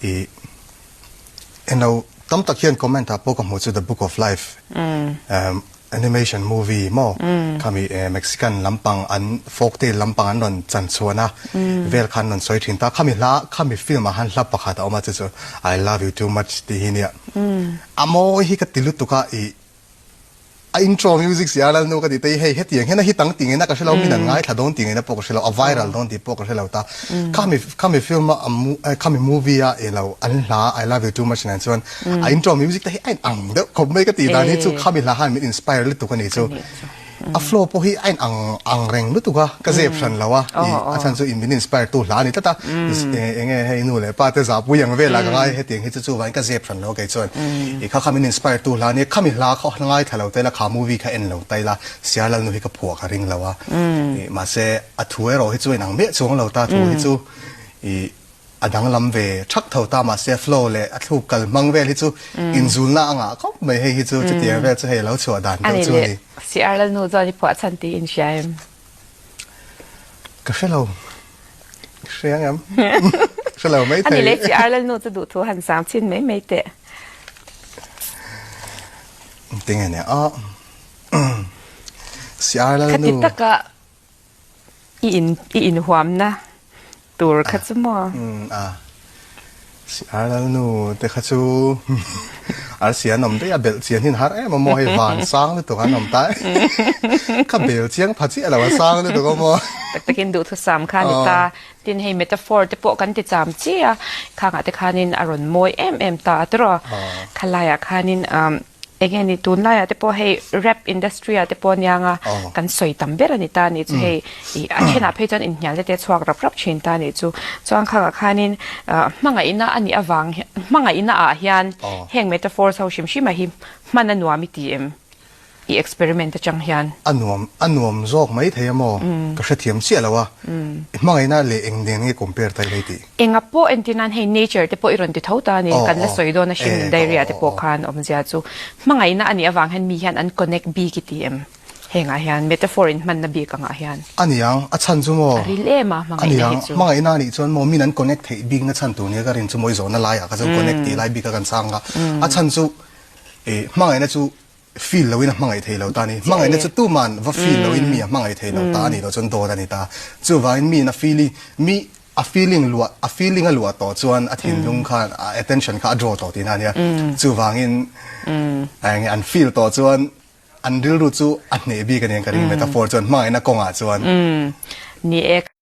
I eno tam tak hian comment ah pawh ka hmuh chu The Book of Life um animation movie maw khami Mexican lampang an folktale lampang an rawn chan chhuahna vel kha an rawn sawi thin ta. Khami hla khami film ah khan hla pakhat a awm a chu chu I love you too much tih hi nia. A mawi hi ka ti lutuk a i A intro music si a Lalnu ka ti te hi hei hetiang hian a hit ang tih ngei na ka hrelo min an ngaithla dawn tih ngei na pawh ka hrelo a viral dawn tih pawh ka hrelo ta khami khami film a khami movie a ilo an hla I love you too much nen chuan a intro music te hi a in ang deuh khawp mai ka tih dan hi chu khami hla khan min inspire lutuk a ni chu. A flow pawh hi a in ang ang reng lutuk a, ka zep hran lo a, i a chhan chu in min inspire tu hla a ni tlat a, eng nge hei nu leh pa te zahpui ang velah ka ngai hetiang hi chu chuvangin ka zep hran lo a kei chuan i kha kha min inspire tu hla a nia, khami hla kha ngaithla lo ta ila kha movie kha en lo ta ila Siarlalnu hi ka phuah ka ring lo a, i mahse a thu erawh hi chu a inang miah chuang lo ta, thu hi chu i A danglam ve thak tho ta mahse flow leh a thluk kal hmang vel hi chu inzulna a ngah khawp mai hei hi chu chutiang vel chu hei a lo chhuah dan deuh chu a ni. CR Lalnu chuan i phuah chhan tih in hria em? Ka hre lo. Ka hre ang em? Hre lo mai thei. A ni leh CR Lalnu chu duhthu han sang chhin mai mai teh. Tinge nia a CR Lalnu. Khati taka I in i inhuamna tur kha chu maw? Umm a. Si Arlalnu te kha chu arsi an awm daih a, belh chian hi an har em a maw hei van sang lutuk an awm ta e. Ka bel chiang pha chiah lo a sang lutuk a maw. Tak takin duhthusam kha a ni ta. Tin hei metaphor te pawh kan ti cham chi a, khangah te khanin a rawn mawi em em ta a tiraw. Khalaiah khanin umm Eng nge ni tunlaiah te pawh hei rap industry ah te pawh aniang a kan sawi tam ber a ni ta a nih chu hei ih a thenah phei chuan inhnial te te chhuak rap rap thin ta a nih chu. Chuan khangah khanin hmangaihna a nih avang hmangaihna ah hian heng metaphors ho hrim hrim ah hi hman a nuam i ti em? I experiment atang hian. A nuam a nuam zawk mai thei a maw? Ka hrethiam chiah lo a. Hmangaihna leh eng nen nge compare ta ila i tih? Enga pawh entir nan hei nature te pawh i rawn ti tho ta a ni, kan la sawi dawn a hring diary ah te pawh khan awmzia chu hmangaihna a nih avang hian mi hian an connect bik i ti em hengah hian metaphor in hmanna bik angah hian. A ni ang, a chhan chu maw? A ril em a hmangaihna hi chu. Hmangaihna a nih chuan maw min an connect theih bikna chhan tur nia ka rin chu maw i zawhna laiah kha chuan connect tih lai bik a kan chhang a, a chhan chu ih hmangaihna chu Feel loin a hmangaih thei lo ta a ni. Hmangaihna chu tuman va feel loin mi a hmangaih thei lo ta a nih loh chuan dawt a ni ta. Chuvangin miin a feeling, mi a feeling luah, a feeling a luah tawh chuan a thinlung khan a attention kha a draw tawh tihna a nia. Chuvangin eng nge an feel tawh chuan an rilru chu a hneh bik a ni ang ka ring metaphor chuan hmangaihna kawngah chuan. Ni e.